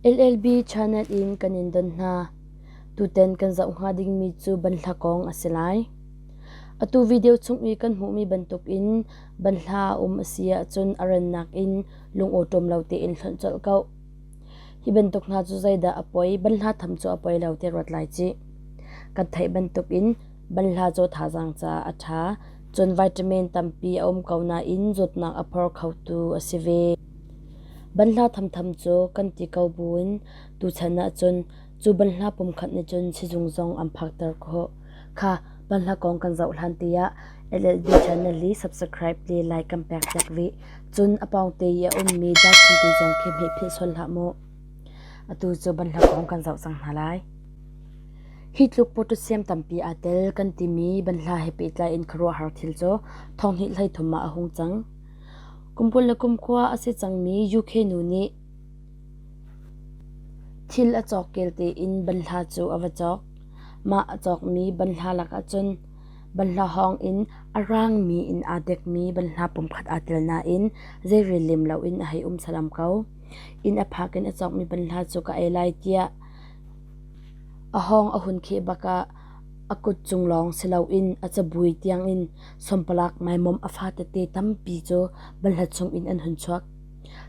LLB channel in kan in don hna. Tutan kan zoh hnga dingmi cu banhla kong a si lai. Atu video chung i kan hmuhmi bantukin banhla a um a si ahcun a rannak in lungawṭawm lo tein hlonh colh ko. Hi bantuk hna cu zeidah a poi, banhla tham cu a poi lo ti ruat lai cih. Kan theih bantukin banhla cu thazaang caah a ṭha, cun vitamin tampi a um ko nain zawtnak a phor khotu a si ve. Banhla thamtham cu kan ti ko buin tuchan ahcun cu banhla pumkhat nih cun sizung zong an phakter khawh. Kha banhla kong kan zoh hlan tiah LLB channel hi subscribe le like kan pek piak rih. Cun a pawngte i a ummi darkhingte zong khi hmeh philh sual hlah mu. Atu cu banhla kong kan zoh cang hna lai. Hi tluk potassium tampi aa tel kan timi banhla he pehtlai in khuaruahhar thil cu thonghnih 33 ah a hung cang. Kum 20 le kum kua a si cangmi UK nu nih thil a cawk kel tein banhla cu a va cawk. Mah a cawkmi banhla lakah cun banhla hawng in a rangmi in aa dekmi banhla pumkhat aa tel nain zeirel lem loin a hei um salam ko. Inn a phak in a cawkmi banhla cu ka ei lai tiah a hawng a hun kheh bak ah a kut cung lawng si loin a cabui tiangin sawmpalak maimawm a fatete tampi cu banhla chungin an hun chuak.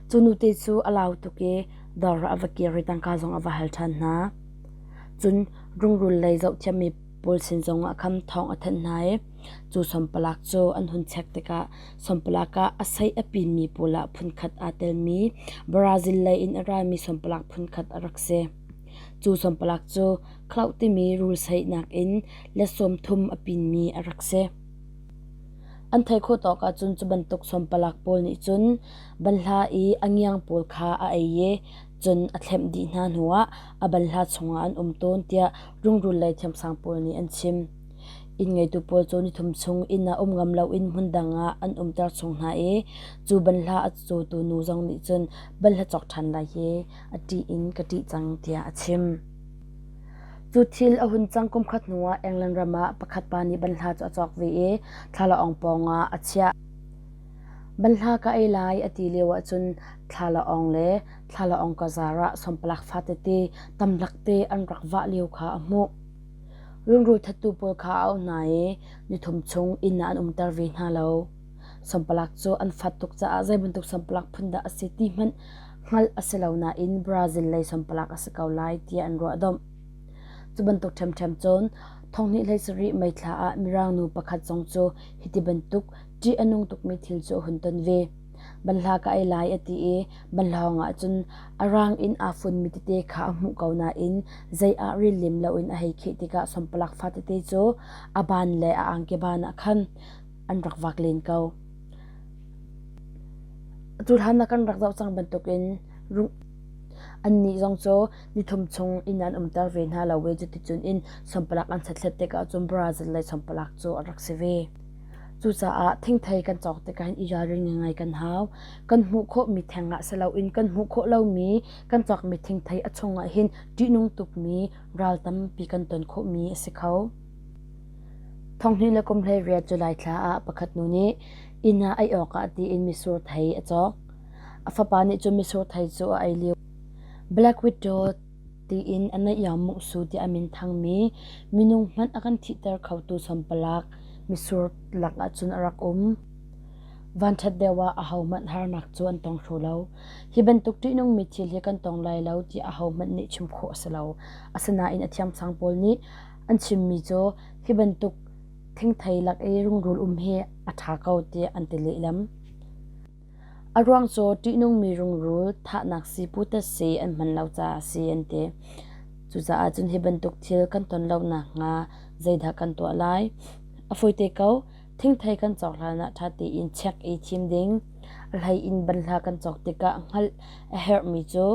Cu nute cu a lau tuk i dawr ah a va kir i tangka zong a va hal ṭhan hna. Cun rungrul lei zohthiammi pawl sin zongah khan thawng a thanh hna i cu sawmpalak cu an hun chek tikah sawmpalak ah a sei a pinmi pawl ah phunkhat aa telmi Brazil lei in a rami sawmpalak phunkhat a rak si. Cu sawmpalak cu khloh timi rul seihnak in let 30 a pinmi a rak si. An theih khawh tawk ahcun cu bantuk sawmpalak pawl nih cun banhla i a ngiang pawl kha a ei i cun a thlemh dih hna hnuah a banhla chungah an um tawn tiah rungrul lei thiamsang pawl nih an chim. Inn ngeitu pawl cu nithum chung inn ah um ngam loin hmundang ah an umter chung hna i cu banhla a cawtu nu zong nih cun banhla cawk ṭhan lai hi a ṭih in ka ṭih cang tiah a chim. Cu thil a hun cang kum khat hnuah England ram ah pakhat pa nih banhla cu a cawk ve i thlalaawng pawngah a chiah. Banhla ka ei lai a ti lio ahcun thlalaawng le thlalaawng ka zar ah sawmpalak fatete tamlakte an rak vah lio kha a hmuh. Rungrul thattu pawl kha a auh hna i nithum chung inn ah an umter ve hna lo. Sawmpalak cu an fat tuk caah zei bantuk sawmpalak phun dah a si ti hmanh hngalh a si lo nain Brazil lei sawmpalak a si ko lai tiah an ruahdomh. Cu bantuk ṭhiamṭhiam cun thonghnih 17 May thla ah Mirang nu pakhat zong cu hiti bantuk ṭih a nung tukmi thil cu a hun ton ve. Banhla ka ei lai a ti i banhlawng ah cun a rang in aa funmi tete kha a hmuh ko nain zei ah ril lem loin a hei kheh tikah sawmpalak fatete cu a ban le a angki ban ah khan an rak vak len ko. Cu hlan ah kan rak zoh cang bantukin annih zong cu nithum chung inn an umter ve hna lo i cuticun in sawmpalak an chatthlet tikah cun Brazil lei sawmpalak cu a rak si ve. Cucaah thingthei kan cawk tikah hin i ralring ngai kan hau. Kan hmuh khawhmi theng ah si loin kan hmuh khawh lomi kan cawkmi thingthei a chungah hin ṭihnung tukmi ral tampi kan ton khawhmi a si kho. Thonghnih le kum 18 July thla ah pakhat nu nih inn ah ei awkah tiin mitsur thei a cawk. A fapa nih cun mitsur thei cu a ei lio. Black Widow tiin a neih Mungsu tiah a min thangmi minung hmanh a kan thihter khotu sawmpalak mitsur lakah cun a rak um. Vanṭhat deuh ah ahohmanh harnak cu an tong hraw lo. Hi bantuk ṭihnungmi thil hi kan tong lai lo tiah ahohmanh nih chim khawh a si lo. Asinain a thiamsang pawl nih an chimmi cu hi bantuk thingthei lak i rungrul um hi a ṭha ko tiah an ti lehlam. A ruang cu ṭihnungmi rungrul thahnak sii putat-sii an hman lo caah a si an ti. Cucaah cun hi bantuk thil kan ton lo nakhnga zeidah kan tuah lai? A fawite ko. Thingthei kan cawk hlanah ṭha tein check i thim ding. A hlei in banhla kan cawk tikah hngalh a herhmi cu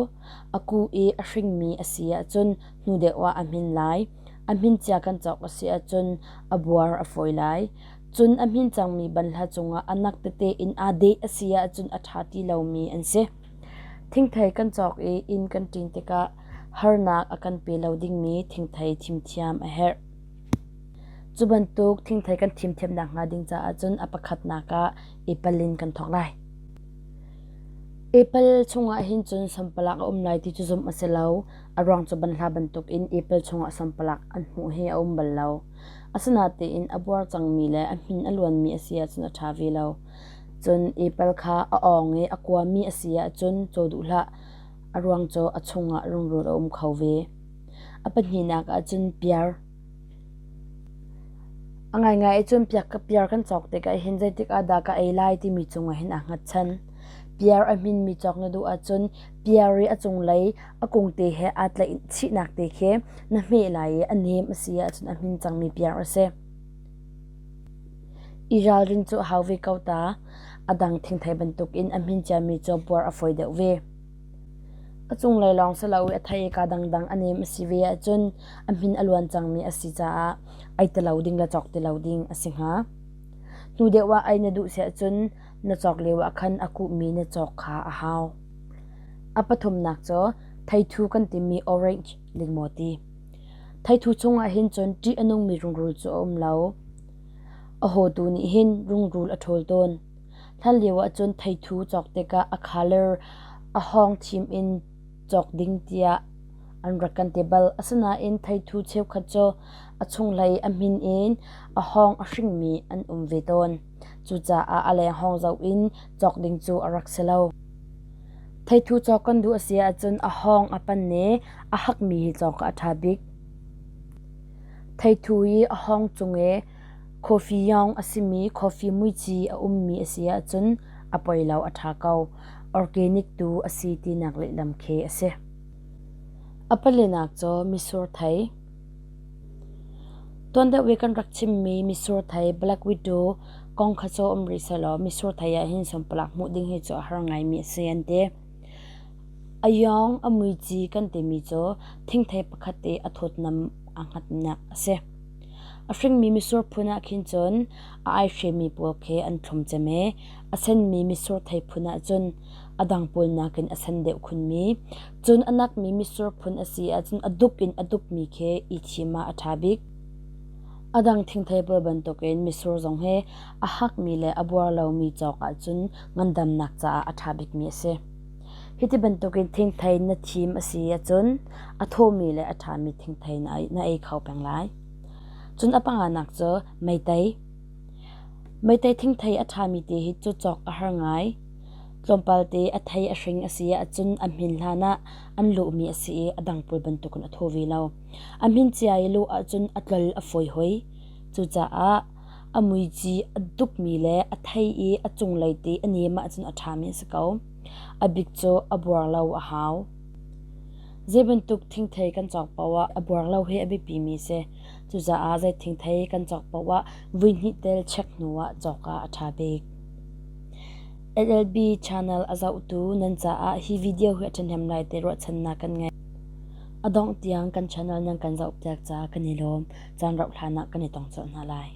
a ku i a hringmi a si ahcun hnu deuh ah a hmin lai. A hmin cia kan cawk a si ahcun a buar a fawi lai. Cun a hmin cangmi banhla cungah a nak tete in aa deh a si ahcun a ṭha ti lomi an si. Thingthei kan cawk i inn kan ṭin tikah harnak a kan pe lo dingmi thingthei thim thiam a herh. Cu bantuk thingthei kan thim thiam nakhnga ding caah cun a pakhatnak ah i pal in kan thawk lai. Apple chungah hin cun sampalak a um lai ti cu zumh a si lo. A ruang cu banhla bantukin apple chungah sampalak an hmuh hi a um bal lo. Asinain a buar cangmi le a hmin a luanmi a si ahcun a ṭha ve lo. Cun apple kha a awng i a kuami a si ahcun caw duh hlah. A ruang cu a chungah rungrul a um kho ve. A pahnihnak ahcun piar. A ngaingai cun piar kan cawk tikah hin zeitik ah dah ka ei lai timi cungah hin aa hngatchan. Piar a hminmi cawk na duh ahcun piar i a cunglei a kungte he aa tlaih chihnak te khi na hmeh lai i a nem a si ahcun a hmin cangmi piar a si. I ralrin cu a hau ve ko ta. A dang thingthei bantukin a hmin ciami cu buar a fawi deuh ve. A cunglei lawng si lo i a thei i kaa dangdang a nem a si ve ahcun a hmin a luan cangmi a si caah ei ti lo ding le cawk ti lo ding a si hnga. Hnu deuh ah ei na duh si ahcun na cawk lio ah khan a kuhmi na cawk kha a hau. A pathumnak cu theithu kan timi orange lingmaw ti. Theithu chungah hin cun ṭih a nungmi rungrul cu a um lo. A hawtu nih hin rungrul a ṭhawl tawn. Hlanlio ahcun theithu cawk tikah a colour a hawng thim in cawk ding tiah an rak kan ti bal. Asinain theithu cheukhat cu a chunghlei a hmin in a hawng a hringmi an um ve tawn. Cucaah a leng hawng zoh in cawk ding cu a rak si lo. Theithu cawk kan duh a si ahcun a hawng a pan i a hakmi hi cawk ah a ṭha bik. Theithu i a hawng cung i Coffee yawng a simi coffee muici a ummi a si ahcun a poi lo a ṭha ko. Organic tu a si tinak lehlam khi a si. A palinak cu misur thei. Tuan deuh i kan rak chimmi misur thei black widow kong kha cu um rih sehlaw misur thei ah hin sunpalak hmuh ding hi cu a har ngaimi a si an ti. A yawng a muici kan timi cu thingthei pakhat i a thawtnam aa hngatnak a si. A hringmi mitsur phun ah khin cun a aihremi pawl khi an thlum cem i a senmi mitsur thei phun ah cun a dang pawl nakin a sen deuh khunmi. Cun a nakmi mitsur phun a si ahcun a duk in a dukmi khi i thim ah a ṭha bik. A dang thingthei pawl bantukin mitsur zong hi a hakmi le a buar lomi cawk ahcun ngandamnak caah a ṭha bikmi a si. Hiti bantukin thingthei na thim a si ahcun a thawmi le a ṭhami thingthei na ei kho peng lai. Cun a panganak cu meitei. Meitei thingthei a ṭhami te hi cu cawk a har ngai. Tlawmpal te a thei a hring a si ahcun a hmin hlan ah an luhmi a si i a dang pawl bantukin a thaw ve lo. A hmin cia i luh ahcun a tlol a fawi hoi. Cucaah a muici a dukmi le a thei i a cunglei te a nem ahcun a ṭhami a si ko. A bik cu a buar lo a hau. Zei bantuk thingthei kan cawk paoh ah a buar lo hi a biapimi a si. Cucaah zei thingthei kan cawk paoh ah voihnih tel check hnu ah cawk ah a ṭha bik. LLB channel a zohtu nan caah hi video hi a ṭhahnem lai ti ruahchannak kan ngei. A dongh tiang kan channel nan kan zohpiak caah kan i lawm. Caan rauh hlan ah kan i tong colh hna lai.